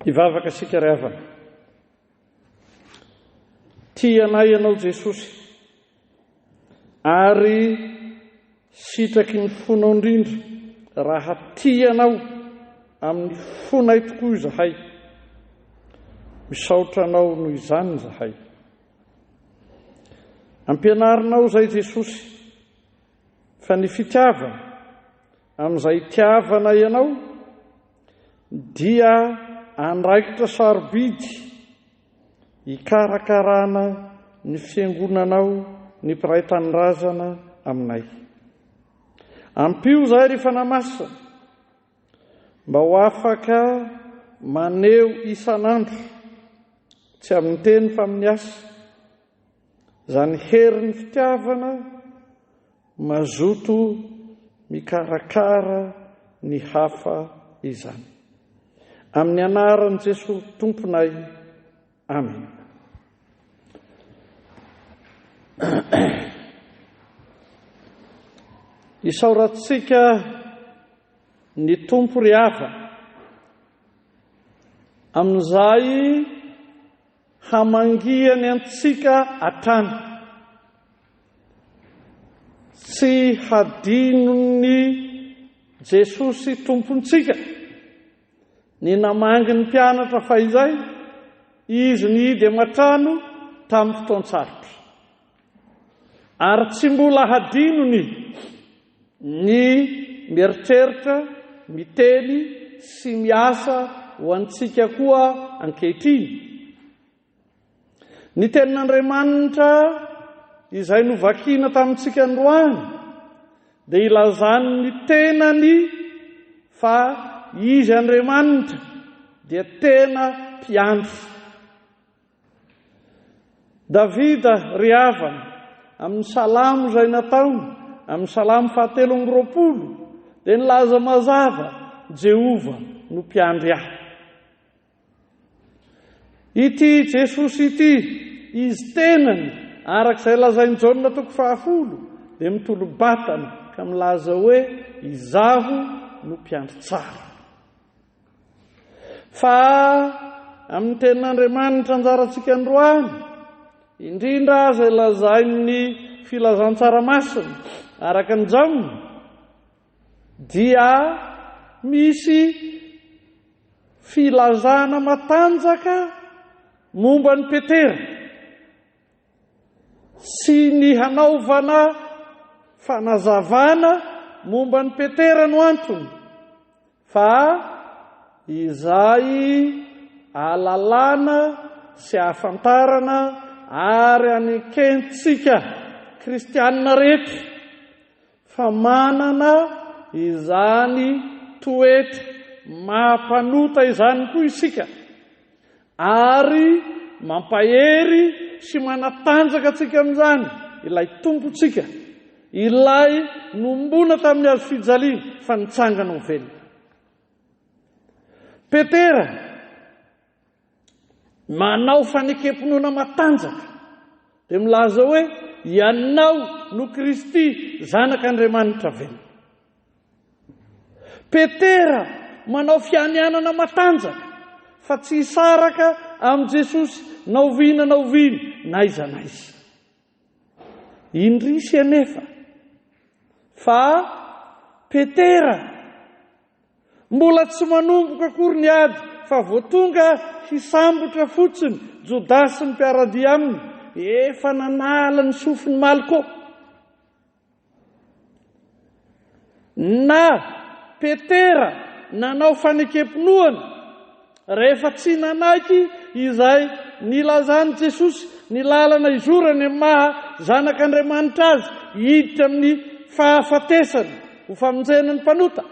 Hivavaka isika ry havana. Tia anay ianao Jesosy ary sitraky ny fonao indrindra raha tia anao amin'ny fonay tokoa izahay. Misaotra anao noho izany izahay. Ampianarinao izay Jesosy fa ny fitiavana amin'izay itiavana ianao dia andraikitra sarobidy hikarakarana ny fiangonanao ny mpiray tanindrazana aminay. Ampio izahay ry Fanahy Masina mba ho afaka maneho isan'andro, tsy amin'ny teny fa amin'ny asa, izany herin'ny fitiavana Mazoto mikarakara ny hafa izany. Amin'ny anaran'i Jesoa Tomponay. Amena. Isaorantsika ny Tompo ry havana amin'izay Hamangiany antsika hatrany. Tsy hadinon'i Jesosy Tompontsika ny namangy ny mpianatra fahizay, Izy nihidy aman-trano tamin'ny fotoan-tsarotra. Ary tsy mbola hadinony ny mieritreritra, miteny sy miasa ho antsika koa ankehitriny. Ny tenin'Andriamanitra izay novakina tamintsika androany dia ilazany ny tenany fa Izy Andriamanitra dia tena mpiandry. Davida, ry havana, amin'ny salamo izay nataony, amin'ny salamo fahatelo amby 20, dia nilaza mazava, Jehovah no mpiandry ahy. Ity Jesosy ity, izy tenany, araka izay lazain'i Jaona toko fahafolo, dia mitolo-batana ka milaza hoe, Izaho no mpiandry tsara. Fa amin'ny tenin'Andriamanitra anjarantsika androany, indrindra izay lazain'ny filazantsara masina araka ny Jaona, dia misy filazana matanjaka momba an'i Petera sy ny hanaovana fanazavana momba an'i Petera no antony. Fa izay ahalalana sy ahafantarana ary anekentsika kristianina rehetra fa manana izany toetra maha-mpanota izany koa isika ary mampahery sy manatanjaka antsika amin'izany ilay Tompontsika, ilay nombona tamin'ny hazo fijaliana fa nitsangana ho velona. Petera manao fanekem-pinoana matanjaka dia milaza hoe ianao no Kristy zanak'Andriamanitra velona. Petera manao fianianana matanjaka fa tsy hisaraka amin'i Jesosy na oviana na oviana, na aiza na aiza. Indrisy anefa fa Petera mbola tsy manomboka akory ny ady fa vao tonga hisambotra fotsiny Jodasy sy ny mpiara-dia aminy, efa nanala ny sofin'i Malko. Na Petera nanao fanekem-pinoana rehefa tsy nanaiky izay nilazan'i Jesosy ny lalana hizorany amin'ny maha Zanak'Andriamanitra azy hiditra amin'ny fahafatesana ho famonjena ny mpanota.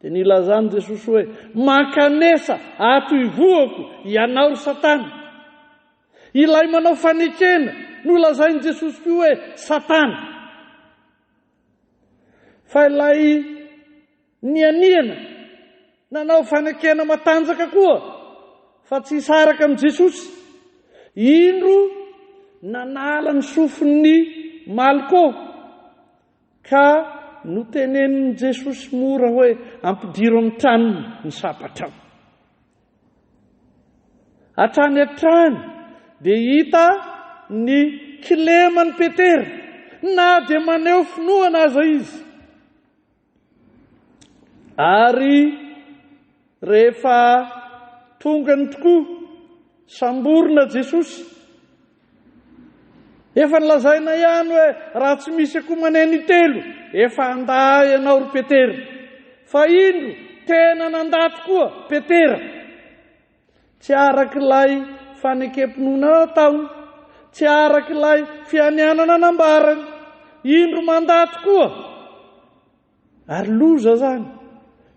Dia nilazan'i Jesosy hoe, Mankanesa ato ivohoko ianao ry Satana. Ilay manao fanekena nolazain'i Jesosy koa hoe Satana. Fa ilay nianiana nanao fanekena matanjaka koa fa tsy hisaraka amin'i Jesosy, indro nanala ny sofin'ny Malko. Ka notenenin'i Jesosy mora hoe, Ampidiro amin'ny tranony ny sabatrao. Hatrany hatrany dia hita ny kileman'i Petera na dia maneho finoana aza izy. Ary rehefa tongany tokoa, samborina Jesosy. Efa nolazaina ihany hoe raha tsy misy akoho maneno intelo, efa handà ianao ry Petera. Fa indro, tena nandà tokoa Petera. Tsy araka ilay fanekem-pinoana nataony, tsy araka ilay fianianana nambarany. Indro mandà tokoa. Ary loza izany.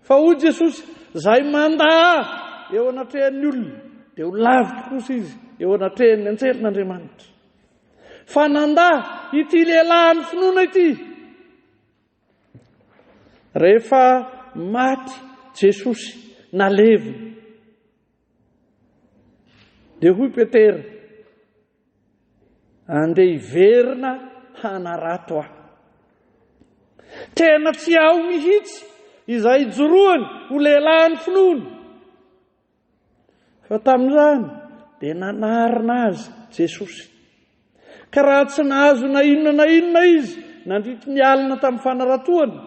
Fa hoy Jesosy, izay mandà Ahy eo anatrehan'ny olona, dia ho laviko kosa izy eo anatrehan'ny anjelin'Andriamanitra. Fa nandà ity lehilahin'ny finoana ity. Rehefa maty Jesosy, nalevina, dia hoy Petera, Andeha hiverina hanarato aho. Tena tsy ao mihitsy izay ijoroany ho lehilahin'ny finoana. Fa tamin'izany dia nanarina azy Jesosy. Ka raha tsy nahazo na inona na inona izy nandritry ny alina tamin'ny fanaratoana,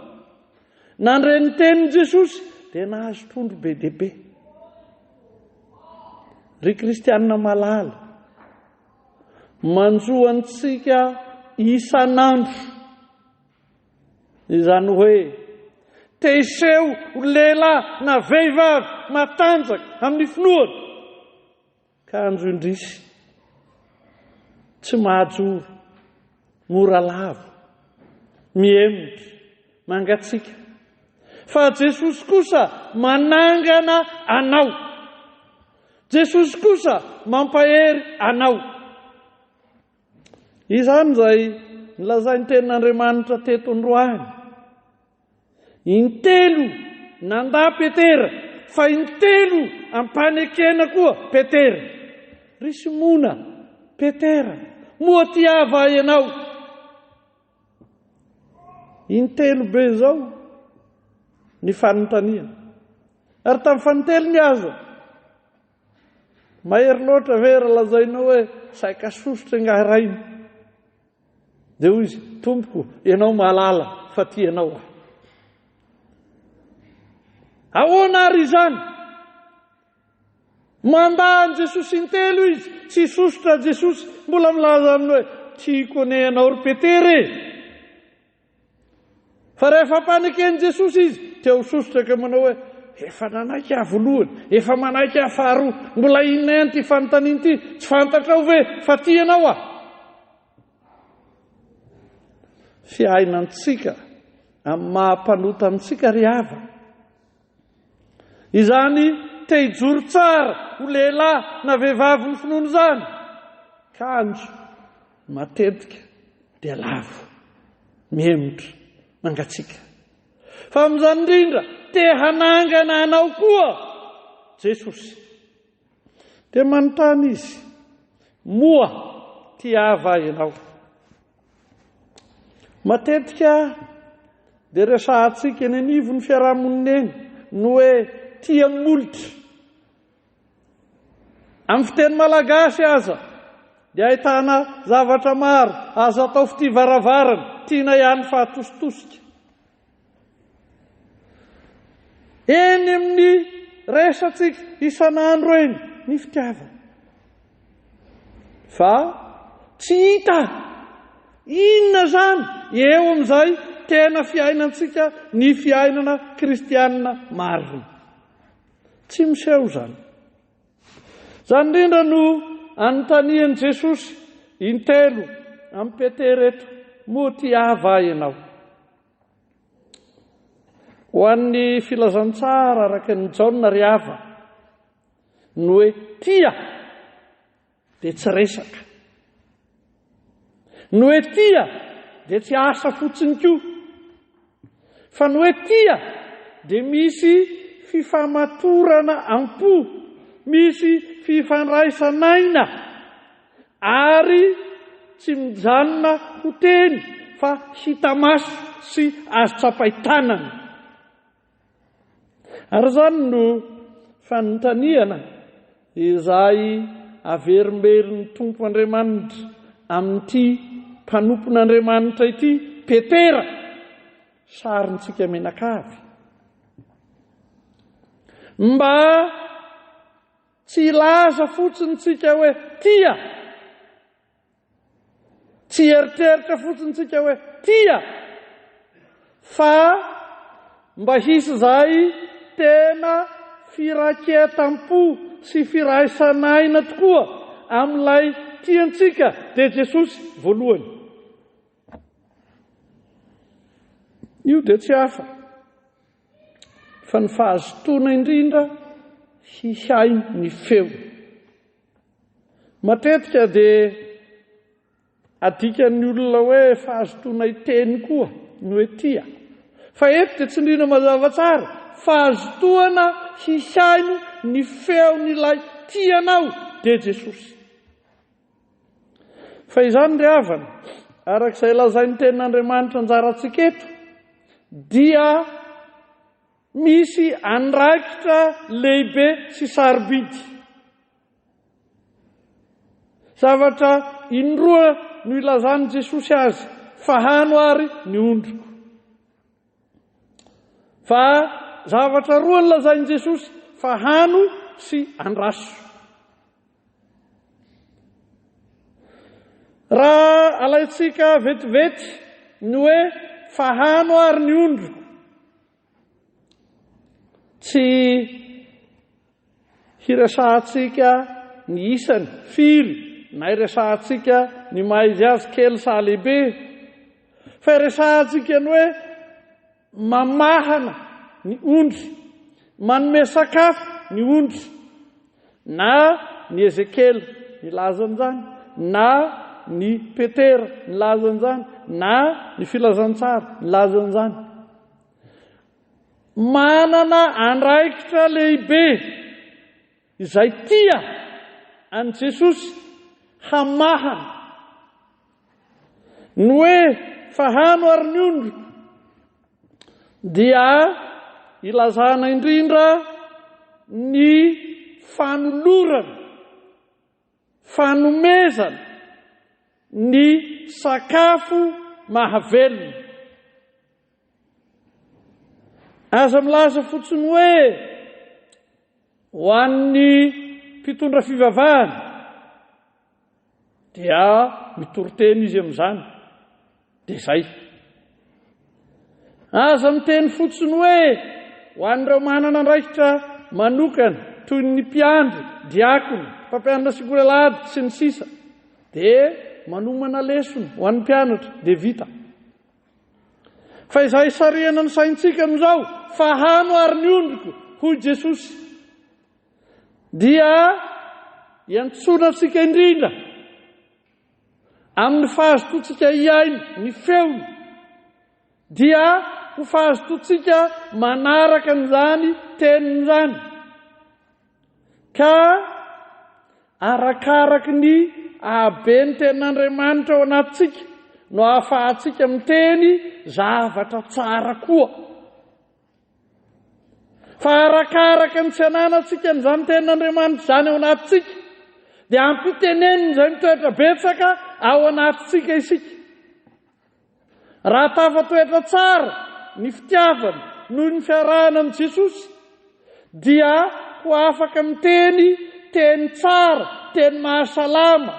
nandre ny tenin'i Jesosy dia nahazo trondro be dia be. Ry kristianina malala, manjo antsika isan'andro izany hoe te hiseho ho lehilahy na vehivavy matanjaka amin'ny finoana, kanjo indrisy tsy mahajoro, mora lavo, mihemotra, mangatsiaka. Fa Jesosy kosa manangana anao. Jesosy kosa mampahery anao. Izany izay nolazain'ny tenin'Andriamanitra teto androany. Intelo nandà Petera, fa intelo ampanekena koa Petera. Ry Simona, Petera, moa tia va ianao? Intelo be izao ny fanontaniana. Ary tamin'ny fanintelony aza, mahery loatra ve raha lazainao hoe saika sosotra ingahy rainy? Dia hoy izy, Tompoko, ianao mahalala fa tia anao aho. Ahoana ary izany? Mandà an'i Jesosy intelo izy, tsy sosotra Jesosy, mbola milaza aminy hoe, tiako anie ianao ry Petera e! Fa rehefa ampaneken'i Jesosy izy, te ho sosotra ka manao hoe, efa nanaiky aho voalohany, efa manaiky aho faharoa, mbola inona ihany ity fanontaniana ity, tsy fantatrao ve fa tia anao aho? Fiainantsika amin'ny maha mpanota antsika ry havana. Izany te hijoro tsara ho lehilahy na vehivavy ny finoana izany, kanjo matetika dia lavo, mihemotra, mangatsiaka. Fa amin'izany indrindra te hanangana anao koa Jesosy. Dia manontany izy, moa tia va ianao? Matetika dia resahantsika eny anivon'ny fiarahamonina eny ny hoe tia molotra. Amin'ny fiteny malagasy aza dia ahitana zavatra maro azo atao fitia varavarana, tiana ihany fa atositosika. Eny amin'ny resatsika isan'andro eny ny fitiavana. Fa tsy hita inona izany eo amin'izay tena fiainantsika ny fiainana kristianina marina. Tsy miseho izany. Izany indrindra no anontanian'i Jesosy intelo amin'i Petera eto, moa tia va ianao? Ho an'ny filazantsara araka ny Jaona ry hava, ny hoe tia dia tsy resaka. Ny hoe tia dia tsy asa fotsiny koa. Fa ny hoe tia dia misy fifamatorana am-po, misy fifandraisan'aina. Ary tsy mijanona ho teny fa hita maso sy azo tsapain-tanana. Ary izany no fanontaniana. Izay averimberin'ny Tompo Andriamanitra amin'ity mpanompon'Andriamanitra ity, Petera, sarintsika menakavy. Mba tsy hilaza fotsiny tsika hoe tia, Tsy hieritreritra fotsiny tsika hoe tia fa mba hisy izay tena firaiketam-po sy firaisan'aina tokoa amin'ilay tiantsika dia Jesosy voalohany. Io dia tsy hafa fa ny fahazotoana indrindra hihaino ny feony. Matetika dia adikan'ny olona hoe fahazotoana hiteny koa ny hoe tia. Fa eto dia tsindriana mazava tsara, fahazotoana hihaino ny feon'ilay tia anao, dia Jesosy. Fa izany ry havana, araka izay lazain'ny tenin'Andriamanitra anjarantsika eto, dia misy andraikitra lehibe sy sarobidy. Zavatra indroa no ilazan'i Jesosy azy, Fahano ary ny ondriko. Fa zavatra roa no lazain'i Jesosy, fahano sy andraso. Raha alaintsika vetivety ny hoe fahano ary ny ondriko, tsy Hiresahantsika ny isany, firy, na hiresahantsika ny maha izy azy, kely sa lehibe. Fa hiresahantsika ny hoe mamahana ny ondry, manome sakafo ny ondry. Na ny Ezekiela nilaza an'izany, na ny Petera nilaza an'izany, na ny Filazantsara nilaza an'izany. Manana andraikitra lehibe izay tia an'i Jesosy hamahana. Ny hoe fahano ary ny ondriko dia ilazana indrindra ny fanolorana, fanomezana ny sakafo mahavelona. Aza milaza fotsiny hoe ho an'ny mpitondra fivavahana dia mitory teny izy amin'izany dia izay. Aza miteny fotsiny hoe ho an'ireo manana andraikitra manokana toy ny mpiandry, diakona, mpampianatra sekoly alahady sy ny sisa dia manomana lesona ho an'ny mpianatra dia vita. Fa izay isarihana ny saintsika amin'izao, fahano ary ny ondriko, hoy Jesosy, dia iantsoana antsika indrindra amin'ny fahazotoantsika hihaino ny feony, dia ho fahazotoantsika manaraka an'izany teniny izany. Ka arakaraky ny hahaben'ny tenin'Andriamanitra ao anatintsika no ahafahantsika miteny zavatra tsara koa. Fa arakaraka ny tsy ananantsika an'izany tenin'Andriamanitra izany ao anatintsika, dia ampiteneniny izay mitoetra betsaka ao anatintsika isika. Raha tafatoetra tsara ny fitiavana noho ny fiarahana amin'i Jesosy, dia ho afaka miteny teny tsara, teny mahasalama.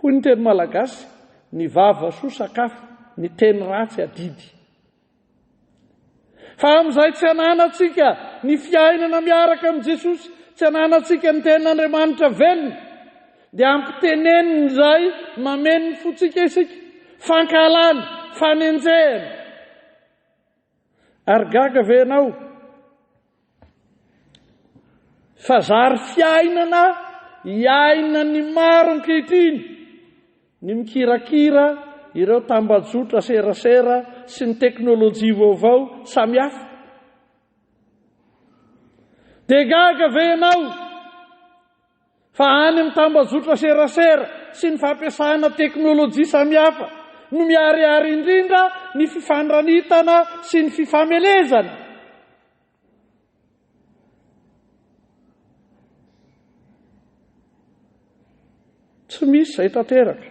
Hoy ny teny malagasy, ny vava soa sakafo, ny teny ratsy adidy. Fa amin'izay tsy ananantsika ny fiainana miaraka amin'i Jesosy, tsy ananantsika ny tenin'Andriamanitra velona, dia ampiteneniny izay mameno ny fontsika isika, fankahalana, fanenjehana. Ary gaga ve ianao fa zary fiainana iainan'ny maro ankehitriny ny mikirakira ireo tambajotra serasera sy ny teknolojia vaovao samihafa. Dia gaga ve ianao fa any amin'ny tambajotra serasera sy ny fampiasana teknolojia samihafa no miharihary indrindra ny fifandranitana sy ny fifamelezana? Tsy misy izay tanteraka.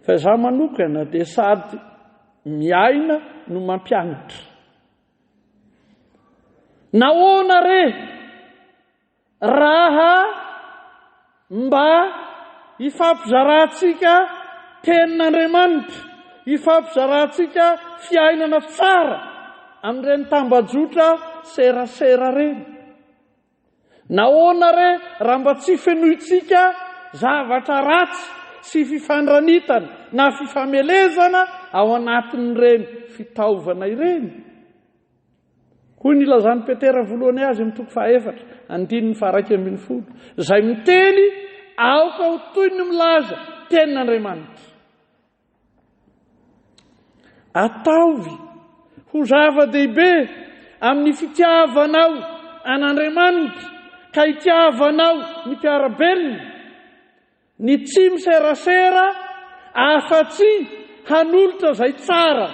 Fa izaho manokana dia sady miaina no mampianatra. Nahoana re raha mba hifampizarantsika tenin'Andriamanitra, hifampizarantsika fiainana tsara amin'ireny tambajotra serasera ireny? Nahoana re raha mba tsy fenointsika zavatra ratsy sy fifandranitana na fifamelezana ao anatin'ireny fitaovana ireny? Hoy ny ilazan'i Petera voalohany azy amin'ny toko fahaefatra, andininy faha-11, Izay miteny, aoka ho toy ny milaza tenin'Andriamanitra. Ataovy ho zava-dehibe amin'ny fitiavanao an'Andriamanitra ka itiavanao ny mpiara-belona, ny tsy miserasera afa-tsy hanolotra izay tsara.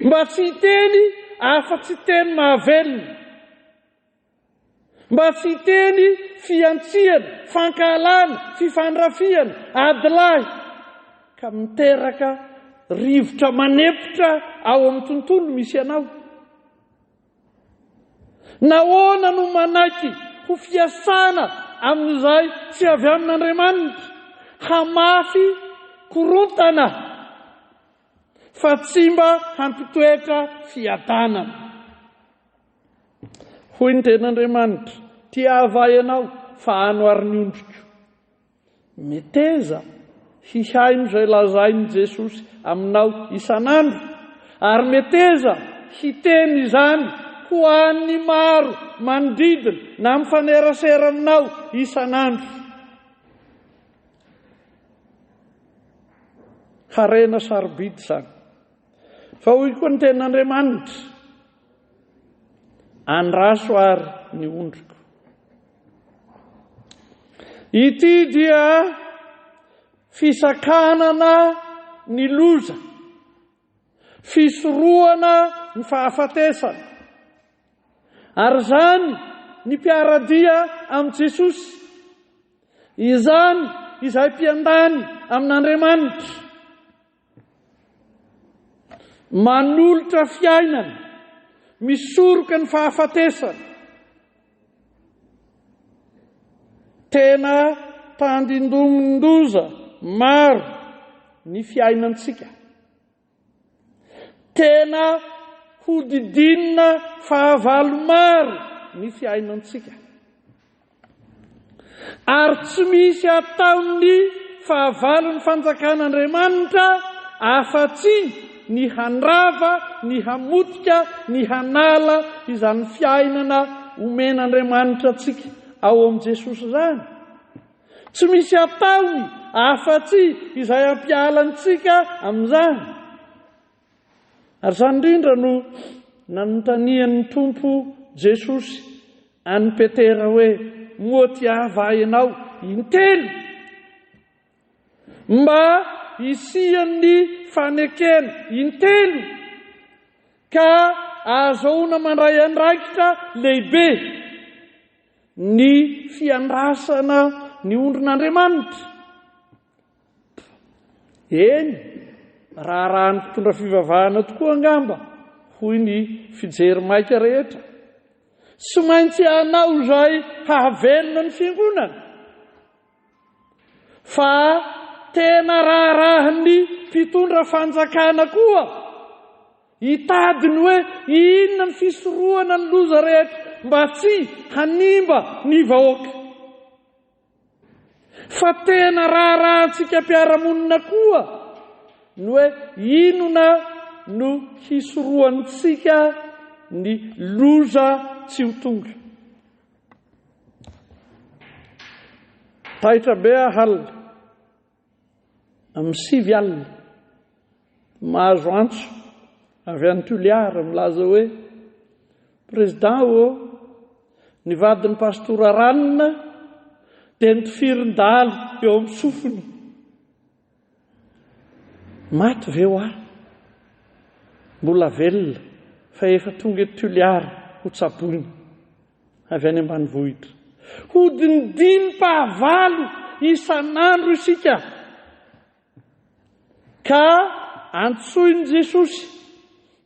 Mba tsy hiteny afa-tsy teny mahavelona. Mba tsy hiteny fihantsiana, fankahalana, fifandrafiana, adilahy, ka miteraka rivotra manempotra ao amin'ny tontolo misy anao. Nahoana no manaiky ho fiasana amin'izay tsy avy amin'Andriamanitra, hamafy korontana? Fa tsy mba hampitoetra fiadanana. Hoy ny tenin'Andriamanitra, Tiava ahy ianao, fa ano ary ny ondriko. Meteza hihaino izay lazain'i Jesosy aminao isan'andro, ary meteza hiteny izany ho an'ny maro manodidina na mifanerasera aminao isan'andro. Harena sarobidy izany. Fa hoy koa ny tenin'Andriamanitra, Andraso ary ny ondriko. Ity dia fisakanana ny loza, fisorohana ny fahafatesana. Ary izany ny mpiara-dia amin'i Jesosy. Izany izay mpiandany amin'Andriamanitra. Manolotra fiainana, misoroka ny fahafatesana. Tena tandindomin-doza maro ny fiainantsika. Tena hodidinina fahavalo maro ny fiainantsika. Ary tsy misy ataon'ny fahavalon'ny fanjakan'Andriamanitra afa-tsy ny handrava, ny hamotika, ny hanala izany fiainana omen'Andriamanitra antsika ao amin'i Jesosy izany. Tsy misy ataony afa-tsy izay hampiala antsika amin'izany. Ary izany indrindra no nanontanian'ny Tompo Jesosy an'i Petera hoe, Moa tia va ianao intelo? Mba hisian'ny fanekena intelo ka ahazoana mandray andraikitra lehibe. Ny fiandrasana ny ondrin'Andriamanitra. Eny, raharahan'ny mpitondra fivavahana tokoa angamba, hoy ny fijery maika rehetra. Tsy maintsy hanao izay hahavelona ny fiangonana. Fa tena raharahan'ny mpitondra fanjakana koa Hitady ny hoe inona ny fisorohana ny loza rehetra mba tsy hanimba ny vahoaka. Fa tena raharahantsika mpiara-monina koa ny hoe inona no hisorohantsika ny loza tsy ho tonga. Taitra be aho alina. Amin'ny 9 alina, mahazo antso avy any Toliara milaza hoe, Président ô, ny vadin'ny Pastora Ranona dia notifirin-dahalo eo amin'ny sofiny. Maty ve hoa? Mbola velona fa efa tonga eto Toliara ho tsaboina. Avy any ambanivohitra. Hodinidinim-pahavalo isan'andro isika. Ka antsoin'i Jesosy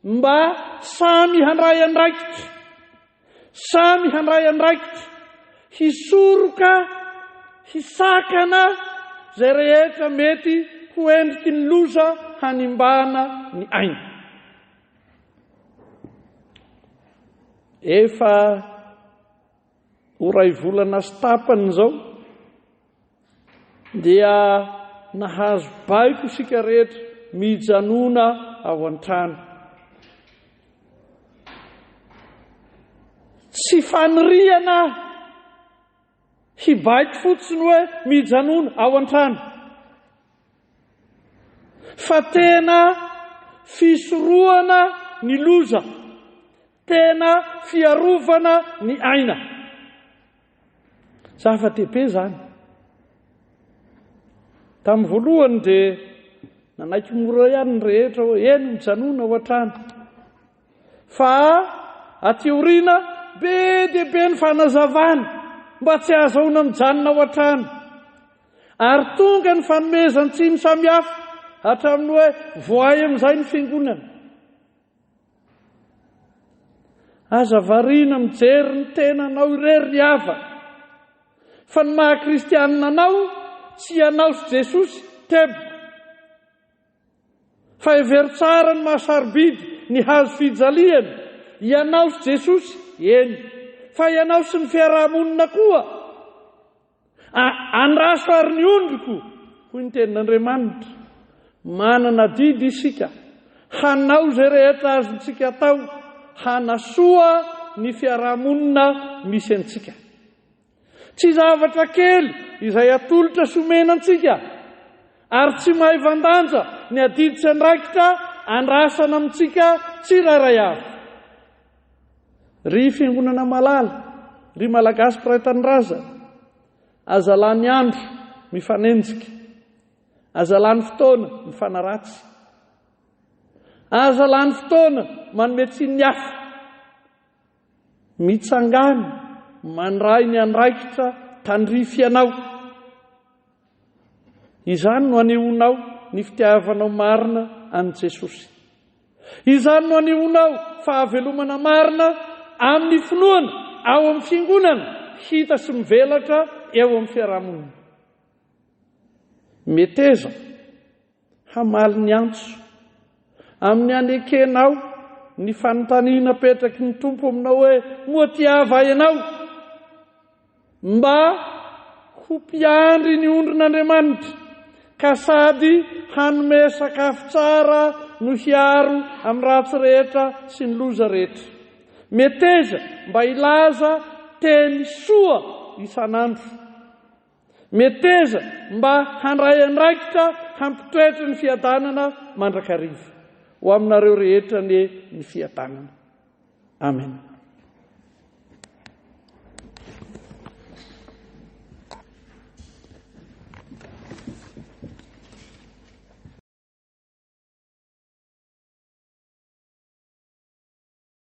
mba samy handray andraikitra, samy handray andraikitra, hisoroka, hisakana izay rehetra mety ho endriky ny loza hanimbana ny aina. Efa ho ray volana sy tapany izao dia nahazo baiko isika rehetra mijanona ao an-trano. Tsy faniriana hibaiko fotsiny hoe mijanona ao an-trano. Fa tena fisorohana ny loza, tena fiarovana ny aina. Zava-dehibe izany. Tamin'ny voalohany dia nanaiky mora ihany ny rehetra hoe eny mijanona ao an-trano. Fa aty aoriana be dia be ny fanazavana mba tsy hahazahoana mijanona ao an-trano. Ary tonga ny fanomezan-tsiny samihafa hatramin'ny hoe voay amin'izay ny fiangonana. Aza variana mijery ny tenanao irery ry havana. Fa ny maha kristianina anao tsy ianao sy Jesosy teboka. Fa hevero tsara ny maha sarobidy ny hazo fijaliana, ianao sy Jesosy, eny, fa ianao sy ny fiaraha-monina koa. A, Andraso ary ny ondriko, hoy ny tenin'Andriamanitra. Manana adidy isika hanao izay rehetra azontsika atao hanasoa ny fiarahamonina misy antsika. Tsy zavatra kely izay atolotra sy omena antsika, ary tsy maivan-danja ny adidy sy andraikitra andrasana amintsika tsirairay avy. Ry Fiangonana malala, ry Malagasy mpiray tanindrazana, aza lany andro mifanenjika, aza lany fotoana mifanaratsy, aza lany fotoana manome tsiny ny hafa. Mitsangàna mandray ny andraikitra tandrify anao. Izany no anehoanao ny fitiavanao marina an'i Jesosy. Izany no anehoanao fahavelomana marina amin'ny finoana ao amin'ny fiangonana hita sy mivelatra eo amin'ny fiarahamonina. Meteza hamaly ny antso amin'ny anekenao ny fanontaniana apetraky ny Tompo aminao hoe moa tiava ianao? Mba ho mpiandry ny ondrin'Andriamanitra, ka sady hanome sakafo tsara no hiaro amin'ny ratsy rehetra sy ny loza rehetra. Meteza mba hilaza teny soa isan'andro. Meteza mba handray andraikitra hampitoetra ny fiadanana mandrakariva. Ho aminareo rehetra anie ny fiadanana. Amen.